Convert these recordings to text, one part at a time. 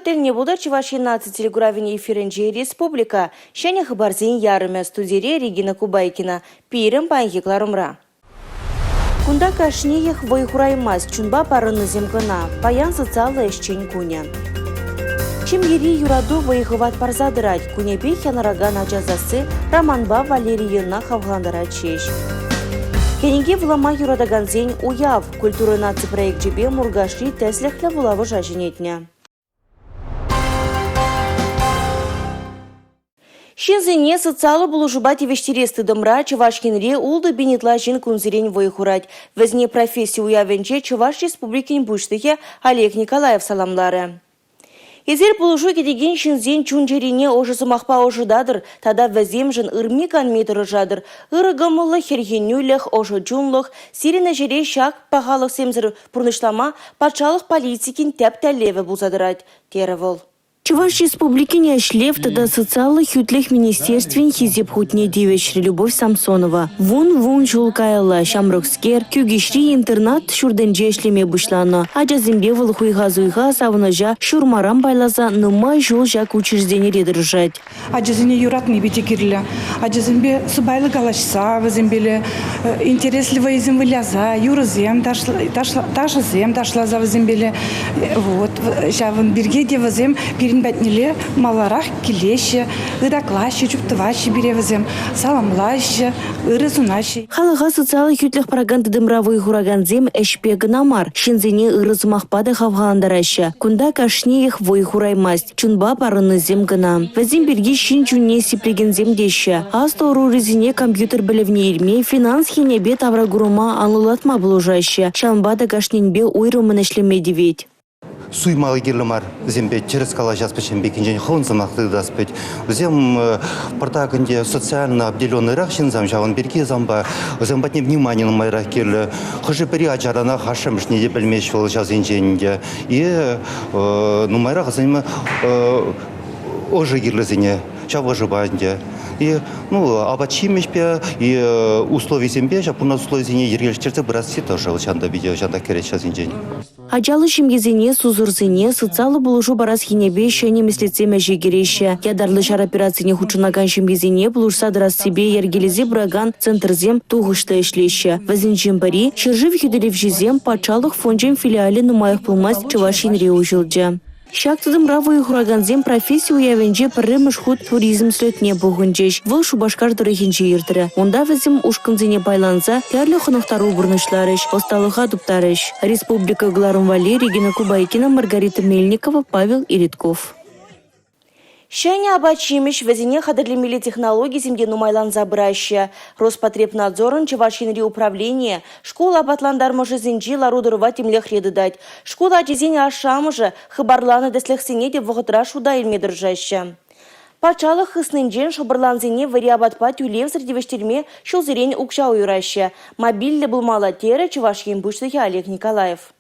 Тӗлне пултӑр Чӑваш Ен наци телекуравӗн эфирӗнче республика. Ҫӗнӗ хыпарсен ярӑмӗ. Студире Регина Кубайкина. Пирӗн паянхи кӑларӑмра. Кунта кашниех вӑй хураймасть, чунпа парӑннисем кӑна. Паян социаллӑ ӗҫчен кунӗ. Ҫемьери юрату вӑй-хӑват парса тӑрать. Кунӗпех янӑракан ача сасси Романпа Валерийӑна хавхалантарать ҫеҫ. Кӗнеке вулама юратакансен уяв. Культура наци проекчӗпе Муркашри тӗслӗхлӗ вулавӑша ҫӗнетнӗ. Ҫынсене социаллӑ пулӑшупа тивӗҫтерес тытӑмра Чӑваш Енре 6 пин ытла ҫын кунсерен вӑй хурать. Вӗсене професси уявӗнче Чӑваш Республикин Пуҫлӑхӗ Олег Николаев саламларӗ. Эсир пулӑшу кӗтекен ҫынсен чун-чӗрине ӑшӑ сӑмахпа ӑшӑтатӑр тата вӗсемшӗн ырми-канми тӑрӑшатӑр. Ырӑ кӑмӑллӑ, хӗрхенӳлӗх, ӑшӑ чунлӑх сирӗн ӗҫӗре ҫак пахалӑхсемсӗр пурнӑҫлама патшалӑх политикин тӗп тӗллевӗ пулса тӑрать, терӗ вӑл. Чӑваш Республикин Ӗҫлев тата социаллӑ хӳтлӗх министерствин Хисеп хутне тивӗҫрӗ Любовь Самсонова. Вун-вун ҫул каялла ҫамрӑкскер Кӳкеҫри интернат ҫуртӗнче ӗҫлеме пуҫланӑ. Ачасемпе вӑл хуйха-суйха, савӑнӑҫа ҫурмаран пайласа нумай ҫул ҫак учрежденире тӑрӑшать. Ачасене юратни питӗ кирлӗ. Ачасемпе сӑпайлӑ калаҫса, вӗсемпеле интереслӗ вӑйӑсем выляса, юрӑсем, ташӑсем ташласа вӗсемпеле. Вот ҫавӑн пирки те вӗсем пирӗн патнелле маларах килеҫҫӗ, ытаклаҫҫӗ, чуптӑваҫҫӗ пире вӗсем, саламлаҫҫӗ, ырӑ сунаҫҫӗ. Халӑха социаллӑ хӳтлӗх паракан тытӑмра вӑй хуракансем ӗҫпе кӑна мар, ҫынсене ырӑ сӑмахпа та хавхалантараҫҫӗ. Кунта кашниех вӑй хураймасть. Чунпа парӑннисем кӑна. Вӗсем пирки ҫын чунне сиплекенсем теҫҫӗ. Аслӑ ӑрурисене компьютер пӗлӗвне илме, финанс енӗпе тавракурӑма анлӑлатма пулӑшаҫҫӗ. Ҫавӑнпа та кашнинпе уйрӑммӑн ӗҫлеме тивет. Суймалли кирлӗ мар. Вӗсемпе тӗрӗс калаҫас пӗччен пеккинчен хӑвӑн сӑмах тытас пӗт. Вӗсем пӑртак ӗнтӗ социально обделенныйрах ҫынсем ҫавӑн пирки санпа вӗсем патне внимание нумайрах кирлӗ. Хӑшӗ-пӗри ачаранах ашшӗ-амӑшне те пӗлмест вӑл ҫавсенчен ӗнтӗ. И нумайрах вӗсем ӑшӑ кирлисене ҫав ӑшӑпа ӗнтӗ. И ну, апат-ҫимӗҫпе, и условисемпе ҫав пурӑнас условисене йӗркелештерсе пырасси тоже вӑл ҫанта питӗ ҫантах кӗрет ҫавсенчен. Ачаллӑ ҫемьесене, сусӑрсене социаллӑ пулӑшу парас енӗпе ҫӗнӗ меслетсем ӗҫе кӗреҫҫӗ. Ятарлӑ ҫар операцине хутшӑнакан ҫемьесене пулӑшса тӑрассипе йӗркелесе пыракан центрсем тухӑҫлӑ ӗҫлеҫҫӗ. Вӗсенчен пӗри ҫӗршыв хӳтӗлевҫисем патшалӑх фончӗн филиалӗ нумаях пулмасть Чӑваш Енре уҫӑлчӗ. Ҫак тытӑмра вӑй хуракансем професси уявӗнче пӗрремӗш хут туризм слетне пухӑнчӗҫ. Вӑл Шупашкар тӑрӑхӗнче иртрӗ. Унта вӗсем ушкӑнсене пайланса тӗрлӗ хӑнӑхтару пурнӑҫларӗҫ, ӑсталӑха туптарӗҫ. Республика кӑларӑм валли Регина Кубайкина, Маргарита Мельникова, Павел Иритков. Ҫӗнӗ апат-ҫимӗҫ, вӗсене хатӗрлемелли технологисем те нумайланса пыраҫҫӗ. Роспотребнадзорӑн Чӑваш Енри управленийӗ шкул апатлантармӑшӗсенчи лару-тӑрӑва тимлӗхре тытать. Шкул ачисен ашшӗ-амӑшӗ хыпарланӑ тӗслӗхсене те вӑхӑтра шута илме тӑрӑшаҫҫӗ. Патшалӑх хыснинчен шӑпӑрлансене вӗри апатпа тӳлевсӗр тивӗҫтерме ҫулсерен укҫа уйӑраҫҫӗ. Мобильлӗ пулмалла, терӗ Чӑваш Ен Пуҫлӑхӗ Олег Николаев.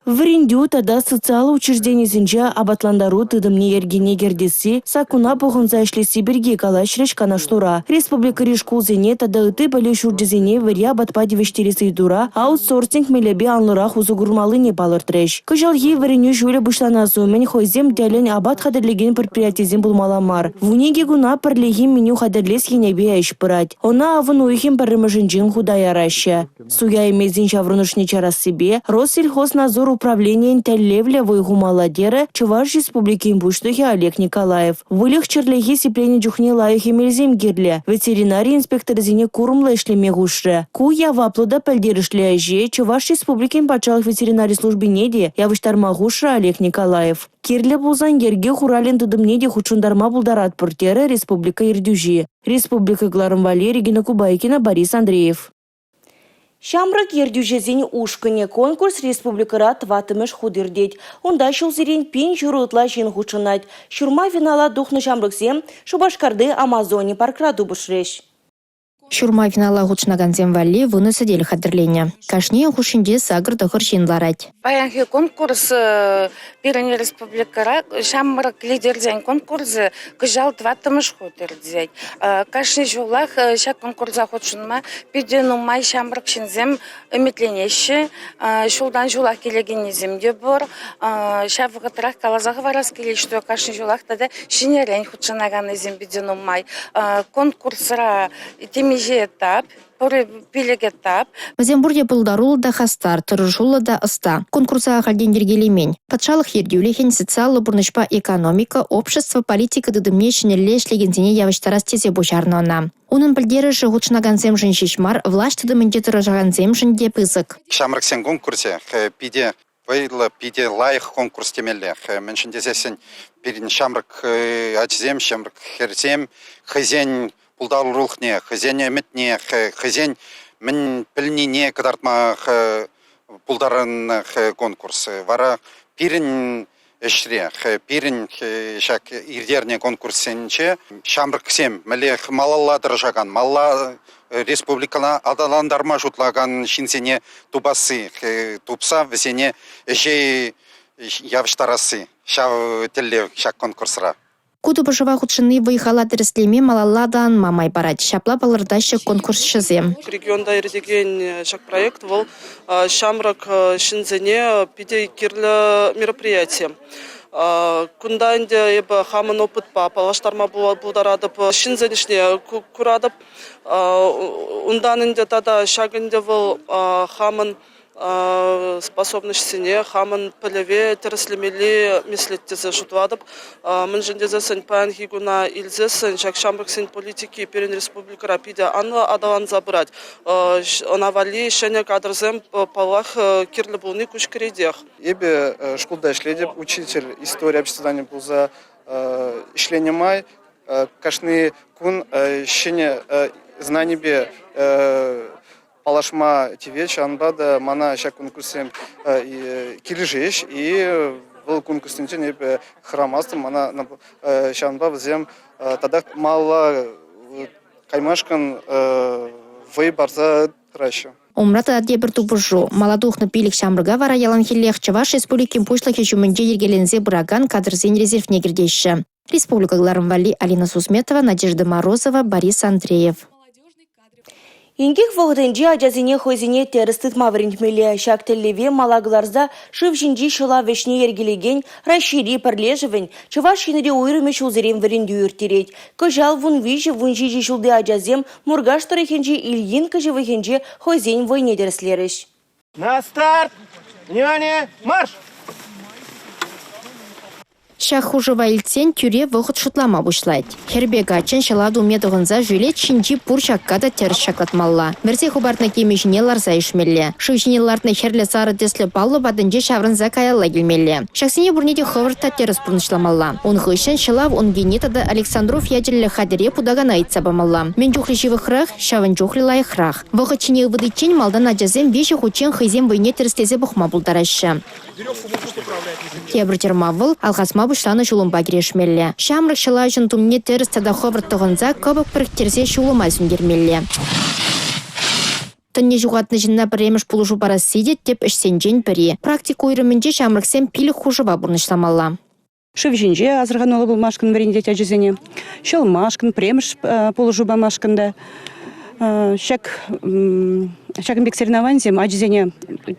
Вӗрентӳ тата социаллӑ учрежденисенче апатлантару тытӑмне йӗркене кӗртесси, саккуна пӑхӑнса ӗҫлесси пирки калаҫрӗҫ канашлура. Республикӑри шкулсене тата ытти пӗлӳ ҫурчӗсене вӗри апатпа тивӗҫтерес ыйтура аутсорсинг мелӗпе анлӑрах усӑ курмаллине палӑртрӗҫ. Кӑҫалхи вӗренӳ ҫулӗ пуҫланас умӗн хӑйсем тӗллӗн апат хатӗрлекен предприятисем пулмалла мар. 12 куна пӗрлехи меню хатӗрлес енӗпе ӗҫ пырать. Ӑна авӑн уйӑхӗн пӗрремӗшӗнчен хута яраҫҫӗ. Суя эмелсен ҫаврӑнӑшне чарассипе Россельхознадзор управленийӗн тӗллевлӗ вӑй хумалла терӗ Чӑваш Республикин Пуҫлӑхӗ Олег Николаев. Выльӑх-чӗрлӗхе сипленӗ чухне лайӑх эмелсем кирлӗ. Ветеринари инспекторӗсене курӑмлӑ ӗҫлеме хушрӗ. Ку яваплӑ та пӗлтерӗшлӗ ӗҫе Чӑваш Республикин патшалӑх ветеринари службине те явӑҫтарма хушрӗ Олег Николаев. Кирлӗ пулсан йӗрке хуралӗн тытӑмне те хутшӑнтарма пултаратпӑр терӗ республика ертӳҫи. Республика кӑларӑм валли Регина Кубайкина, Борис Андреев. Ҫамрӑк ертӳҫӗсен ушкӑнӗ конкурс республикӑра тӑваттӑмӗш хут иртет. Унта ҫулсерен 1500 ытла ҫын хутшӑнать. Ҫурма финала тухнӑ ҫамрӑксем Шупашкарти «Амазони» паркра тупӑшрӗҫ. Ҫурма финала хутшӑнакансем валли 10 сӗтел хатӗрленӗ. Кашнийӗн хушшинче 8-9 ҫын ларать. Паянхи конкурс пирӗн республикӑра ҫамрӑк лидерсен конкурсӗ кӑҫал тӑваттӑмӗш хут иртет. Кашни ҫулах ҫак конкурса хутшӑнма питӗ нумай ҫамрӑк ҫынсем ӗмӗтленеҫҫӗ. Ҫултан ҫулах килекеннисем те пур. Ҫав вӑхӑтрах каласа хӑварас килет, что кашни ҫулах тата ҫӗнӗрен хутшӑнаканнисем питӗ нумай. Конкурсра темиҫе этап, пурӗ 5 этап. Вӗсем пурте пултаруллӑ та хастар, тӑрӑшуллӑ та ӑста. Конкурса ахальтен йӗркелемен. Патшалӑх ертӳлӗхӗн социаллӑ пурнӑҫпа экономика, общество, политика тытӑмне ҫӗнӗлле ӗҫлекенсене явӑҫтарас тесе пуҫарнӑ ӑна. Унӑн пӗлтерӗшӗ хутшӑнакансемшӗн ҫеҫ мар, влаҫ тытӑмӗнче тӑрӑшакансемшӗн те пысӑк. Ҫамрӑксен конкурсӗ питӗ вӑйлӑ, питӗ лайӑх конкурс темелле. Мӗншӗн тесессӗн пирӗн ҫамрӑк ачасем, ҫамрӑк хӗрсем хӑйсен пултарулӑхне, хӑйсен ӗмӗтне, хӑйсен мӗн пӗлнине кӑтартма пултарнӑ конкурс. Вара пирӗн ӗҫре, пирӗн ҫак ирттернӗ конкурссенче ҫамрӑксем мӗнле малалла тӑрӑшакан, малалла республикӑна аталантарма шутлакан ҫынсене тупасси, тупса вӗсене ӗҫе явӑҫтарасси ҫав тӗллев ҫак конкурсра. Ку тупӑшӑва хутшӑнни вӑй-хала тӗрӗслеме, малалла аталанма май парать. Ҫапла палӑртаҫҫӗ конкурсҫӑсем. Регионта иртекен ҫак проект вӑл ҫамрӑк ҫынсене питӗ кирлӗ мероприяти. Кунта ӗнтӗ эпӗ хамӑн опытпа паллаштарма пултаратӑп, ҫынсен ӗҫне куратӑп. Унтан ӗнтӗ тата ҫак ӗнтӗ вӑл хамӑн способноҫсене, хамӑн пӗлӗве тӗрӗслемелли меслет тесе шутлатӑп. Мӗншӗн тесессӗн паянхи куна илсессӗн ҫак ҫамрӑксен политики пирӗн республикӑра питӗ анлӑ аталанса пырать. Ӑна валли ҫӗнӗ кадрсем, паллах, кирлӗ пулни куҫкӗретех. Эпӗ шкулта ӗҫлетӗп, учитель истори обществознания пулса ӗҫленӗ май кашни кун ҫӗнӗ знанипе паллашма тивет. Ҫавӑнпа та мана ҫак конкурссем килӗшеҫ. И вӑл конкурссенчен эпӗ хӑрамастӑм. Мана ҫавӑнпа вӗсем татах малалла каймашкӑн вӑй парса тӑраҫҫӗ. Умра тата тепӗр тупӑшу. Мала тухнӑ 5 ҫамрӑка вара яланхиллех Чӑваш Республикин Пуҫлӑхӗ ҫумӗнче йӗркеленсе пыракан кадрсен резервне кӗртеҫҫӗ. Республика кӑларӑм валли Алина Сусметова, Надежда Морозова, Борис Андреев. Инкек вӑхӑтӗнче ачасене хӑйсене тӗрӗс тытма вӗрентмелле. Ҫак тӗллеве мала кӑларса шыв ҫинчи ҫӑлав ӗҫне йӗркелекен Раҫҫейри пӗрлешӗвӗн Чӑваш Енри уйрӑмӗ ҫулсерен вӗрентӳ ирттерет. Кӑҫал 13-17 ҫулти ачасем Муркаш тӑрӑхӗнчи Ильинка ҫывӑхӗнче хӑйсен вӑйне тӗрӗслерӗҫ. На старт! Внимание, марш! Ҫак хушӑва илтсен тӳре вӑхӑт шутлама пуҫлать. Хӗрпе каччӑн ҫӑла тумне тӑхӑнса жилет ҫинчи пур ҫакка та тӗрӗс ҫаклатмалла. Вӗрсе хӑпартнӑ кимӗ ҫине ларса ишмелле. Шыв ҫине лартнӑ хӗрлӗ сарӑ тӗслӗ паллӑ патӗнче ҫаврӑнса каялла килмелле. Ҫаксене пурне те хӑвӑрт та тӗрӗс пурнӑҫламалла. Ун хыҫҫӑн ҫӑлав ункине тата Александров ячӗллӗ хатӗре путакана ыйтса памалла. Мӗн чухлӗ ҫывӑхрах, ҫавӑн чухлӗ лайӑхрах. Вӑхӑт ҫине ывӑтиччен малтан ачасем виҫӗ хутчен хӑйсен вӑйне тӗрӗслесе пӑхма пултараҫҫӗ. Тепӗр чӑрмав вӑл – алхасма пуҫланӑ ҫулӑмпа кӗрешмелле. Ҫамрӑк ҫӑлавҫӑн тумне тӗрӗс тата хӑвӑрт тӑхӑнса кӑпӑк пӗрӗхтерсе ҫулӑма сӳнтермелле. Тӑнне ҫухатнӑ ҫынна пӗрремӗш пулӑшу парасси те тӗп ӗҫсенчен пӗри. Практика уйрӑмӗнче ҫамрӑксем 5 хушӑва пурнӑҫламалла. Шыв ҫинче асӑрхануллӑ пулмашкӑн вӗрентет ачасене. Ҫӑлмашкӑн, пӗрремӗш пулӑшу памашкӑн та. Ҫак ҫакӑн пек соревнованисем ачасене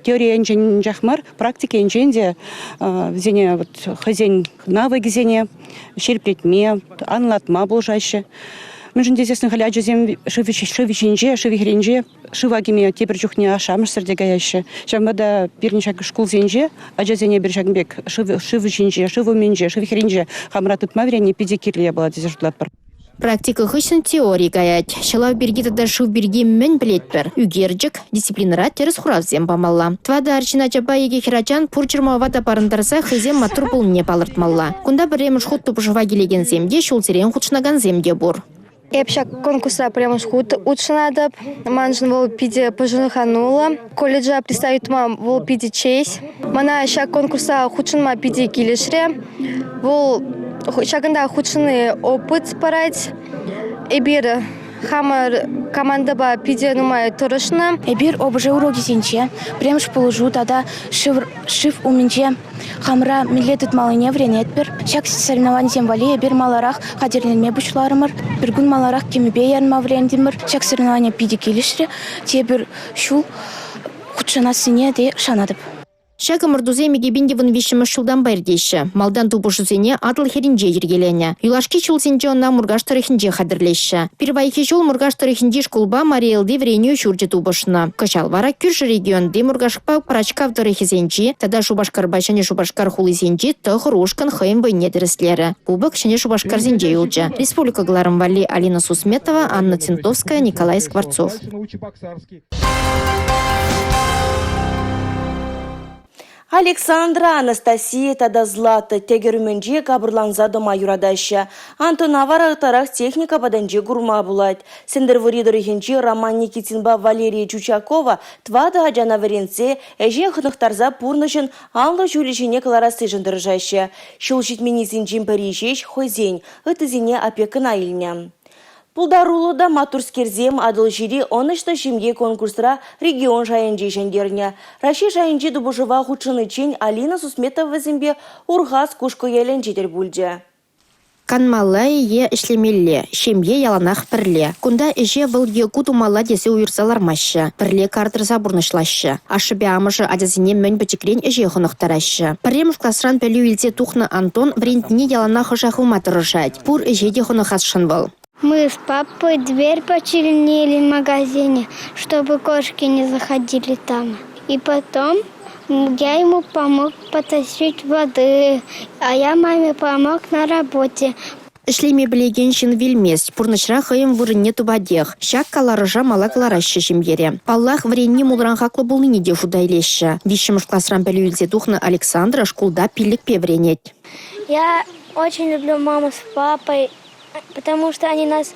теори енчен анчах мар, практика енчен те вӗсене вот хӑйсен навыкӗсене ҫирӗплетме, анлатма пулӑшаҫҫӗ. Мӗншӗн тесессӗн халӗ ачасем шыв ҫинче, шыв хӗрринче шыва кӗме тепӗр чухне ашшӗ-амӑшсӗр те каяҫҫӗ. Ҫавӑнпа та пирӗн ҫак шкулсенче ачасене эпир ҫакӑн пек шыв ҫинче, шыв умӗнче, шыв хӗрринче хамӑра тытма вӗренни питӗ кирлӗ япала тесе шутлатпӑр. Практика хыҫҫӑн теори каять. Ҫӑлав пирки тата шыв пирки мӗн пӗлетпӗр? Ӳкерчӗк, дисциплинӑра тӗрӗс хуравсем памалла. Тӑватӑ арҫын ачапа икӗ хӗрачан пур чӑрмава та парӑнтарса хӑйсем маттур пулнине палӑртмалла. Кунта пӗрремӗш хут тупӑшӑва килекенсем те, ҫулсерен хутшӑнакансем те пур. Эп ҫак конкурса пӗрремӗш хут хутшӑнатӑп. Маншӑн вӑл питӗ пӑшӑрхануллӑ. Колледжа представить тума вӑл питӗ честь. Мана ҫак конкурса хутшӑнма питӗ килӗшрӗ. Вӑл ҫакӑнта хутшӑнни опыт парать. Эпир хамӑр командӑпа питӗ нумай тӑрӑшнӑ. Эпир ОБЖ урокӗсенче пӗрремӗш пулӑшу тата шыв умӗнче хамӑра мӗнле тытмаллине вӗренетпӗр. Ҫак соревнованисем валли эпир маларах хатӗрленме пуҫларӑмӑр. Пӗр кун маларах кимӗпе ярӑнма вӗрентӗмӗр. Ҫак соревнование питӗ килӗшрӗ. Тепӗр ҫул хутшӑнассине те шанатӑп. Ҫак ӑмӑртусем 2013-мӗш ҫултанпа иртеҫҫӗ. Малтан тупӑшусене Атӑл хӗрринче йӗркеленӗ. Юлашки ҫулсенче ӑна Муркаш тӑрӑхӗнче хатӗрлеҫҫӗ. Пирвайхи ҫул Муркаш тӑрӑхӗнчи шкулпа Мари Элти вӗренӳ ҫурчӗ тупӑшнӑ. Кӑҫал вара кӳршӗ регионти Муркашпа Пӑрачкав тӑрӑхӗсенчи тата Шупашкарпа Ҫӗнӗ Шупашкар хулисенчи тӑхӑр ушкӑн хӑйӗн вӑйне тӗрӗслерӗ. Кубок Ҫӗнӗ Шупашкарсенче юлчӗ. Республика кӑларӑм валли Алина Сусметова, Анна Центовская, Николай Скворцов. Александра, Анастасия тата Злата тӗкӗр умӗнче капӑрланса тӑма юратаҫҫӗ. Антона вара ытларах техника патӗнче курма пулать. Сӗнтӗрвӑрри тӑрӑхӗнчи Роман Никитинпа Валерия Чучакова тӑватӑ ачана вӗрентсе, ӗҫе хӑнӑхтарса пурнӑҫӑн анлӑ ҫулӗ ҫине кӑларассишӗн тӑрӑшаҫҫӗ. Ҫул ҫитменнисенчен пӗри ҫеҫ хӑйсен, ыттисене опекӑна илнӗ. Пултаруллӑ та маттурскерсем Атӑлҫири ӑнӑҫлӑ ҫемье конкурсра регион шайӗнче ҫӗнтернӗ. Раҫҫей шайӗнчи тупӑшӑва хутшӑниччен Алина Сусметова вӗсемпе Урхас Кушкӑ ялӗнче тӗл пулчӗ. Канмалла-и е ӗҫлемелле, ҫемье яланах пӗрле. Кунта ӗҫе вӑл е ку тумалла тесе уйӑрса лармаҫҫӗ, пӗрле кар тӑрса пурнӑҫлаҫҫӗ. Ашшӗпе амӑшӗ ачасене мӗн пӗчӗкрен ӗҫе хӑнӑхтараҫҫӗ. Пӗрремӗш класран пӗлӳ илсе тухнӑ Антон вӗрентнине яланах ӑша хывма тӑрӑшать. Пур ӗҫе те хӑнӑхасшӑн вӑл. Мы с папой дверь починили в магазине, чтобы кошки не заходили там. И потом я ему помог потащить воды, а я маме помог на работе. Ӗҫлеме пӗлекен ҫын вилмест, пурнӑҫра хӑйӗн вырӑнне тупатех. Ҫак каларӑша мала кӑлараҫҫӗ ҫемьере. Паллах, вӗренни мулран хаклӑ пулнине те шута илеҫҫӗ. Виҫҫӗмӗш класран пӗлӳ илсе тухнӑ Александра шкулта пиллӗкпе вӗренет. Я очень люблю маму с папой, потому что они нас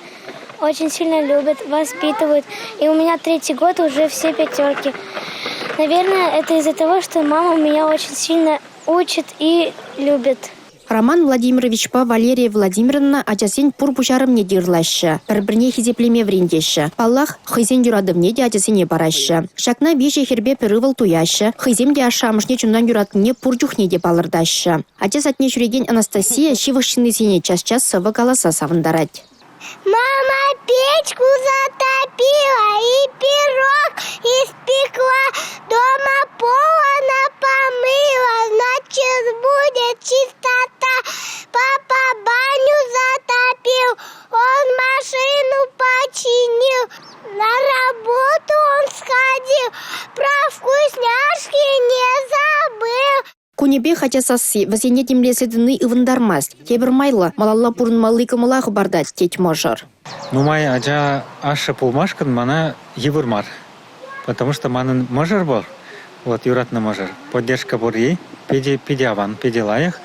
очень сильно любят, воспитывают. И у меня третий год уже все пятерки. Наверное, это из-за того, что мама меня очень сильно учит и любит. Роман Владимировичпа Валерия Владимировна ачасен пур пуҫарӑвне те ырлаҫҫӗ, пӗр-пӗрне хисеплеме вӗрентеҫҫӗ. Паллах, хӑйсен юратӑвне те ачасене параҫҫӗ. Ҫакна виҫӗ хӗрпе пӗр ывӑл туяҫҫӗ, хӑйсем те ашшӗ-амӑшне чунтан юратнине пур чухне те палӑртаҫҫӗ. Ача садне ҫӳрекен Анастасия ҫывӑх ҫыннисене час-час сӑвӑ каласа савӑнтарать. Мама печку затопила и пирог испекла. Дома пол она помыла, значит, будет чистота. Папа баню затопил, он машину починил. На работу он сходил, про вкусняшки не забыл. Кунӗпех ача сасси вӗсене тимлесе тӑни ывӑнтармасть. Тепӗр майлӑ малалла пурӑнмалли кӑмӑла хӑпартать, тет мӑшӑр. Нумай ача ашшӗ пулмашкӑн мана йывӑр мар. Потому что манӑн мӑшӑр пур, вот юратнӑ мӑшӑр, поддержка пурри питӗ, питӗ аван, питӗ лайӑх.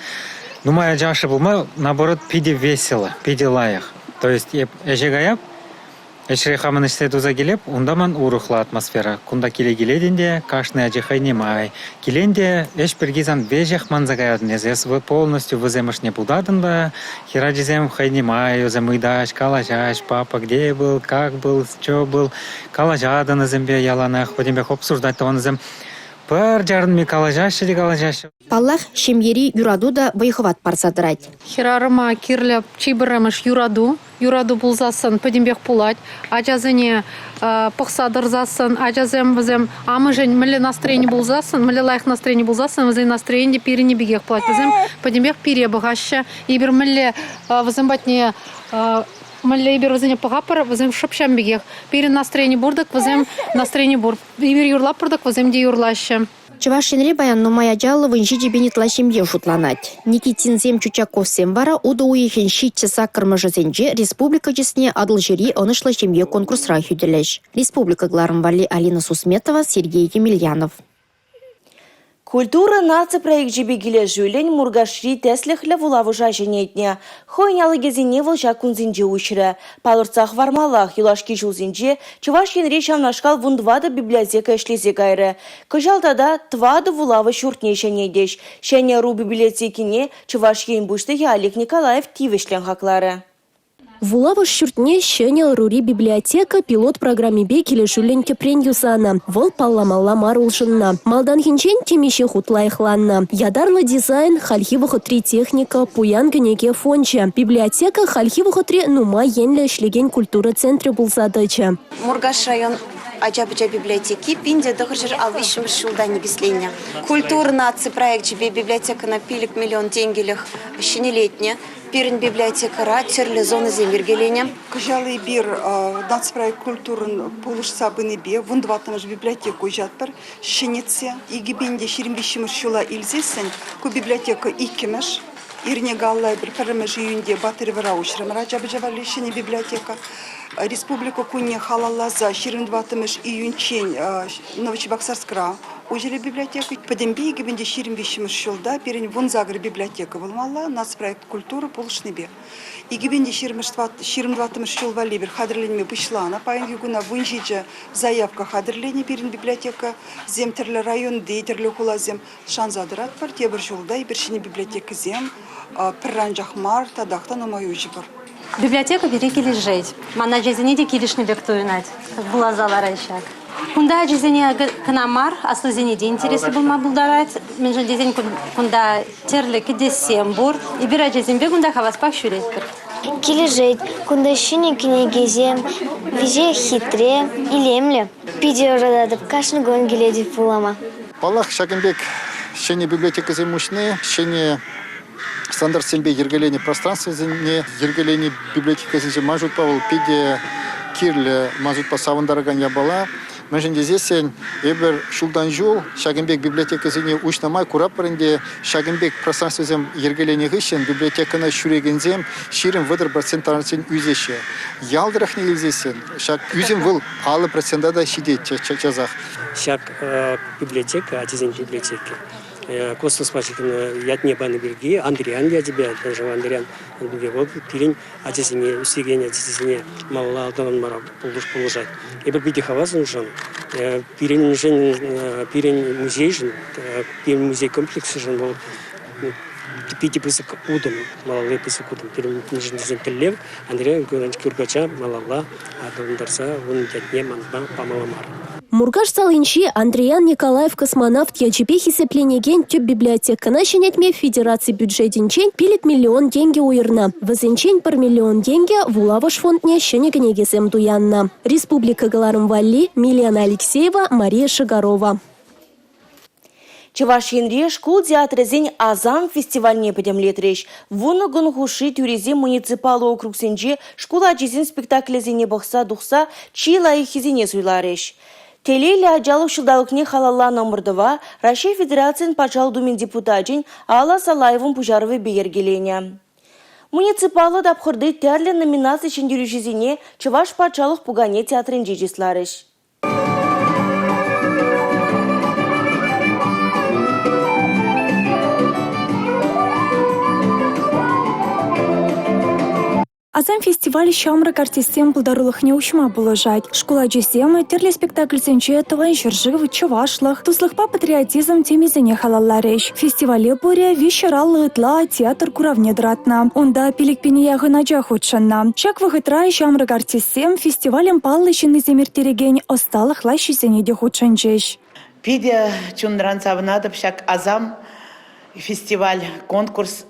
Нумай ача ашшӗ пулма, наоборот, питӗ весело, питӗ лайӑх. То есть эп ӗҫе каяп, Ӗҫре хамӑн ӗҫсе туса килеп, унта ман урӑхла атмосфера. Кунта киле-килетӗн те, кашни ачи хӑйне май. Килен те ӗҫ пирки сан веҫех манса каятӑн эс. Эс полностью вӗсем ӑшне путатӑн та, хӗрачисем хӑйне май вӗсем ыйтаҫ, калаҫаҫ, папа где был, как был, чё был. Калаҫатӑн вӗсемпе яланах, пӗтӗмпех обсуждать тӑванӑсем. Пӗр чарӑнми калаҫаҫҫӗ те калаҫаҫҫӗ. Паллах, ҫемьери юрату та вӑй-хӑват парса тӑрать. Хӗрарӑма кирлӗ чи пӗрремӗш юрату. Юрату пулсассӑн пӗтӗмпех пулать. Ачасене пӑхса тӑрсассӑн, ачасем вӗсем амӑшӗн мӗнле настроени пулсассӑн, мӗнле лайӑх настроени пулсассӑн, вӗсен настроени те пирӗнни пекех пулать. Вӗсем пӗтӗмпех пире пӑхаҫҫӗ. Эпир мӗнле вӗсем патне мӗнле эпир вӗсене пӑхатпӑр, вӗсем шӑп ҫавӑн пекех. Пирӗн настроени пур-тӑк, вӗсем настроени пур. Эпир юрлатпӑр-тӑк, вӗсем те юрлаҫҫӗ. Чӑваш Енре паян нумай ачаллӑ 17 пин ытла ҫемье шутланать. Никитинсем, Чучаковсем вара утӑ уйӑхӗн 7-8-мӗшӗсенче республика чысне Атӑлҫири ӑнӑҫлӑ ҫемье конкурсра хӳтӗлӗҫ. Республика кӑларӑм валли Алина Сусметова, Сергей Емельянов. Культура наци проекчӗпе килӗшӳллӗн Муркашри тӗслӗхлӗ вулавӑша ҫӗнетнӗ. Хӑйӗн алӑкӗсене вӑл ҫак кунсенче уҫрӗ. Палӑртса хӑвармаллах, юлашки ҫулсенче Чӑваш Енре ҫавнашкал 14 библиотека ӗҫлесе кайрӗ. Кӑҫал тата тӑватӑ вулавӑш ҫуртне ҫӗнетӗҫ. Ҫӗнӗ ӑру библиотекине Чӑваш Ен Пуҫлӑхӗ Олег Николаев тивӗҫлӗн хакларӗ. Вулавӑш ҫуртне ҫӗнӗ ӑрури библиотека пилот программипе килӗшӳллӗн тӗпрен юсанӑ. Вӑл палламалла мар улшӑннӑ. Малтанхинчен темиҫе хут лайӑхланнӑ. Ятарлӑ дизайн, хальхи вӑхӑтри техника, пуян кӗнеке фончӗ. Библиотека хальхи вӑхӑтри нумай енлӗ ӗҫлекен культура центрӗ пулса тӑчӗ. Муркаш район ача-пӑча библиотеки 1953 ҫулта никӗсленнӗ. Культура наци проекчӗпе библиотекӑна 5 миллион тенкӗлӗх ҫӗнӗлетнӗ. Пирӗн библиотекӑра тӗрлӗ зонӑсем йӗркеленӗ. Кӑҫал эпир нацпроект культурӑн пулӑшса пынипе 14-мӗш библиотека уҫатпӑр ҫӗнетсе. 2023 ҫула илсессӗн ку библиотека иккӗмӗш. Иртнӗ калла эпир пӗрремӗш июньте Батыревӑра уҫрӑмӑр ача-пӑча валли ҫӗнӗ библиотека. Республика кунне халалласа 24-мӗш июньччен Новочебоксарскра уҫӑлӗ библиотека. Пӗтӗмпе 2023 ҫулта пирӗн 18 библиотека пулмалла нацпроект культура пулӑшнипе. 2024 ҫул валли эпир хатӗрленме пуҫланӑ. Паянхи куна 17 заявка хатӗрленӗ пирӗн библиотекӑсем тӗрлӗ районти, тӗрлӗ хуласем. Шанса тӑратпӑр, тепӗр ҫулта эпир ҫӗнӗ библиотекӑсем пӗр анчах мар, татах та нумай уҫӑпӑр. Библиотека пире килӗшет. Ман ачасене те килӗшнӗ пек туйӑнать. Вуласа лараҫҫӗ ак. Кунта ачасене кӑна мар, аслисене те интереслӗ пулма пултарать. Мӗншӗн тесен кунта тӗрлӗ кӗтессем пур. Эпир ачасемпе кунта хаваспах ҫӳретпӗр. Килӗшет. Кунта ҫӗнӗ кӗнекесем, веҫех хитре, илемлӗ. Питӗ юрататӑп, кашни кун килетӗп вулама. Паллах, ҫакӑн пек ҫӗнӗ библиотекӑсем уҫни, ҫӗнӗ стандартсемпе йӗркеленӗ пространствӑсене йӗркелени библиотекӑсенче ман шутпа вӑл питӗ кирлӗ, ман шутпа савӑнтаракан япала. Мӗншӗн тесессӗн эпир ҫултан-ҫул ҫакӑн пек библиотекӑсене уҫнӑ май куратпӑр ӗнтӗ, ҫакӑн пек пространствӑсем йӗркеленӗ хыҫҫӑн библиотекӑна ҫӳрекенсем 20-30 процент таранччен ӳсеҫҫӗ. Ял тӑрӑхне илсессӗн ҫак ӳсӗм вӑл 50 процента та ҫитет часах. Ҫак библиотека, ачасен библиотеки, космоспа ҫыхӑннӑ ятне панӑ пирки Андриан ячӗпе, даже Андриан вӑл пирӗн ачасене, ӳсекен ачасене малалла аталанма пулӑшать. Эпир питӗ хавас уншӑн. Пирӗншӗн, пирӗн музейшӗн, пирӗн музей комплексӗшӗн вӑл питӗ пысӑк утӑм, малалли пысӑк утӑм. Пирӗн тӗллев Андрей Кургача малалла аталантарса унӑн ятне манпа памалла мар. Муркаш салинчи Андриян Николаев космонавт ячӗпе хисепленекен тӗп библиотекӑна ҫӗнетме федераци бюджетӗнчен 5 миллион тенкӗ уйӑрнӑ. Вӗсенчен 1 миллион тенкӗ вулавӑш фондне ҫӗнӗ кӗнекесем туяннӑ. Республика кӑларӑм валли Милена Алексеева, Мария Шигарова. Чӑваш Енре шкул театрӗсен «Асам» фестивальне пӗтӗмлетрӗҫ. Вунӑ кун хушши тӳресем муниципаллӑ округсенче шкул ачисен спектаклӗсене пӑхса тухса чи лайӑххисене суйларӗҫ. Телейлӗ ачалӑх ҫулталӑкне халалланӑ ӑмӑртӑва Раҫҫей Федерацийӗн Патшалӑх Думин депутачӗн Алла Салаевӑн пуҫарӑвӗпе йӗркеленӗ. Муниципаллӑ тапхӑрти тӗрлӗ номинаци ҫӗнтерӳҫисене Чӑваш патшалӑх пукане театрӗнче чысларӗҫ. «Асам» фестиваль ҫамрӑк артистсен пултарулӑхне уҫма пулӑшать. Шкул ачисем тӗрлӗ спектакльсенче Тӑван ҫӗршыв, чӑвашлӑх, туслӑхпа патриотизм темисене халалларӗҫ. Фестивале пурӗ 350 ытла театр куравне тӑратнӑ. Унта 5 пине яхӑн ача хутшӑннӑ. Ҫак вӑхӑтра ҫамрӑк артистсем фестивалӗн паллӑ ҫыннисем ирттерекен ӑсталӑх лаҫҫисене те хутшӑнчӗҫ. Питӗ чунран савӑнатӑп ҫак «Асам» фестиваль, конкурс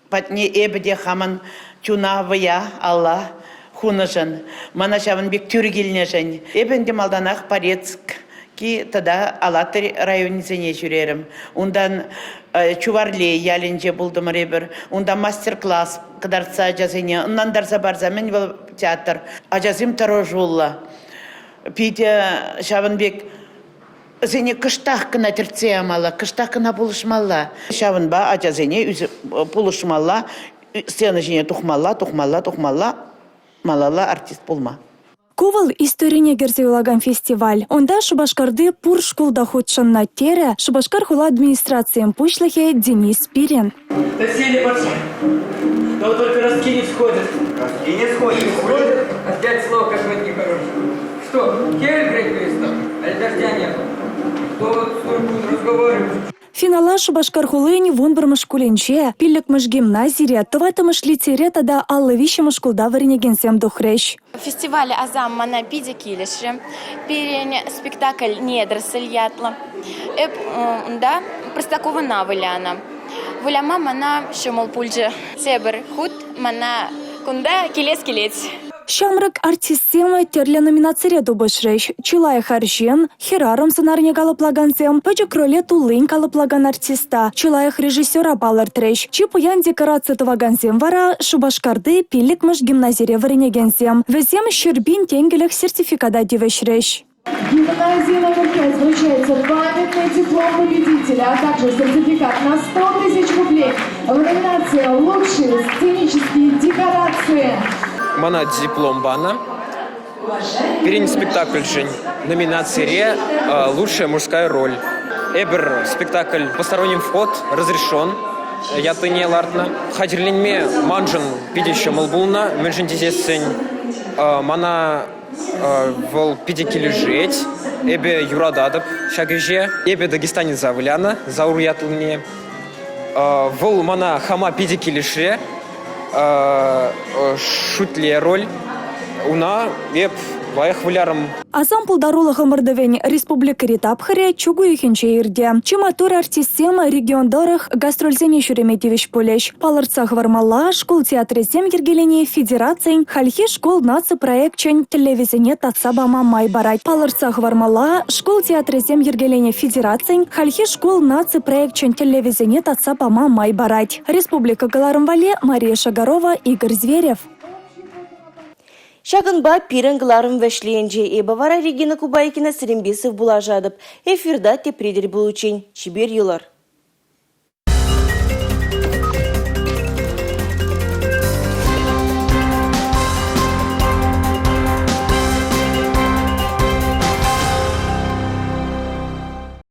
патне эпӗ те хамӑн чуна, вӑя, алла хунӑшӑн, мана ҫавӑн пек тӳр килнӗшӗн. Эпӗ ӗнтӗ малтанах Порецки тата Алатырь районӗсене ҫӳрерӗм. Унтан Чуварлей ялӗнче пултӑмӑр эпир. Унта мастер-класс кӑтартса ачасене, ӑнлантарса парса мӗн вӑл театр. Ачасем тӑрӑшуллӑ. Питӗ ҫавӑн пек вӗсене кӑштах кӑна тӗртсе ямалла, кӑштах кӑна пулӑшмалла. Ҫавӑнпа ачасене пулӑшмалла, сцена ҫине тухмалла, тухмалла, тухмалла, малалла артист пулма. Ку вӑл историне кӗрсе юлакан фестиваль. Унта Шупашкарти пур шкул та хутшӑннӑ, терӗ Шупашкар хула администрацийӗн пуҫлӑхӗ Денис Спирин. Доселе патша. Но только ростки не всходят. Ростки не сходят? Сходят. Опять слово какое-то нехорошее. Что, кель греть перестал? Али дождя нет? Кто вот с будет разговаривать? Финала Шупашкар хулин 11-мӗш шкулӗнче, 5-мӗш гимназире, 4-мӗш лицейре тата 53-мӗш шкулта вӗренекенсем тухрӗҫ. Фестиваль «Асам» мана питӗ килӗшрӗ. Пирӗн спектакль «Недоросль» ятлӑ. Эп унта Простаковӑна вылянӑ. Выляма мана ҫӑмӑл пулчӗ. Тепӗр хут мана кунта килес килет. Ҫамрӑк артистсем тӗрлӗ номинацире тупӑшрӗҫ. Чи лайӑх арҫын, хӗрарӑм сӑнарне калӑплакансем, пӗчӗк роле туллин калӑплакан артиста, чи лайӑх режиссера палӑртрӗҫ. Чи пуян декораци тӑвакансем вара Шупашкарти 5-мӗш гимназире вӗренекенсем. Вӗсем 100 000 тенкӗлӗх сертификата тивӗҫрӗҫ. Гимназии номер 5 вручается памятный диплом победителя, а также сертификат на 100 тысяч рублей в номинации «Лучшие сценические декорации». Мана диплом панӑ. Пирӗн спектакльшӗн номинацире «Лучшая мужская роль». Эпир спектакль «Посторонним вход разрешен» ятлине лартнӑ. Хатӗрленме маншӑн питӗ ҫӑмӑл пулнӑ, мӗншӗн тесессӗн мана Вӑл питӗ килӗшет. Эпӗ юрататӑп ҫак ӗҫе. Эпӗ дагестанеца вылянӑ, Заур ятлине. Вӑл мана хама питӗ килӗшрӗ. Шӳтле роль. Уна эп лайӑх вылярӑм. Асам пултарулӑх ӑмӑртӑвӗн республикӑри тапхӑрӗ чӳк уйӑхӗнче иртӗ. Чи маттур артистсем регион тӑрӑх гастрольсене ҫӳреме тивӗҫ пулӗҫ. Палӑртса хӑвармалла, шкул театрӗсем йӗркелени федерацин хальхи шкул наци проекчӗн тӗллевӗсене татса пама май парать. Палӑртса хӑвармалла, шкул театрӗсем йӗркеленӗ федерацин хальхи шкул наци проекчӗн тӗллевӗсене татса пама май парать. Республика кӑларӑм валли Мария Шагарова, Игорь Зверев. Ҫакӑнпа пирӗн кӑларӑм вӗҫленчӗ. Эпӗ вара Регина Кубайкина сирӗнпе сывпуллашатӑп. Эфирта тепре тӗл пуличчен. Чипер юлӑр.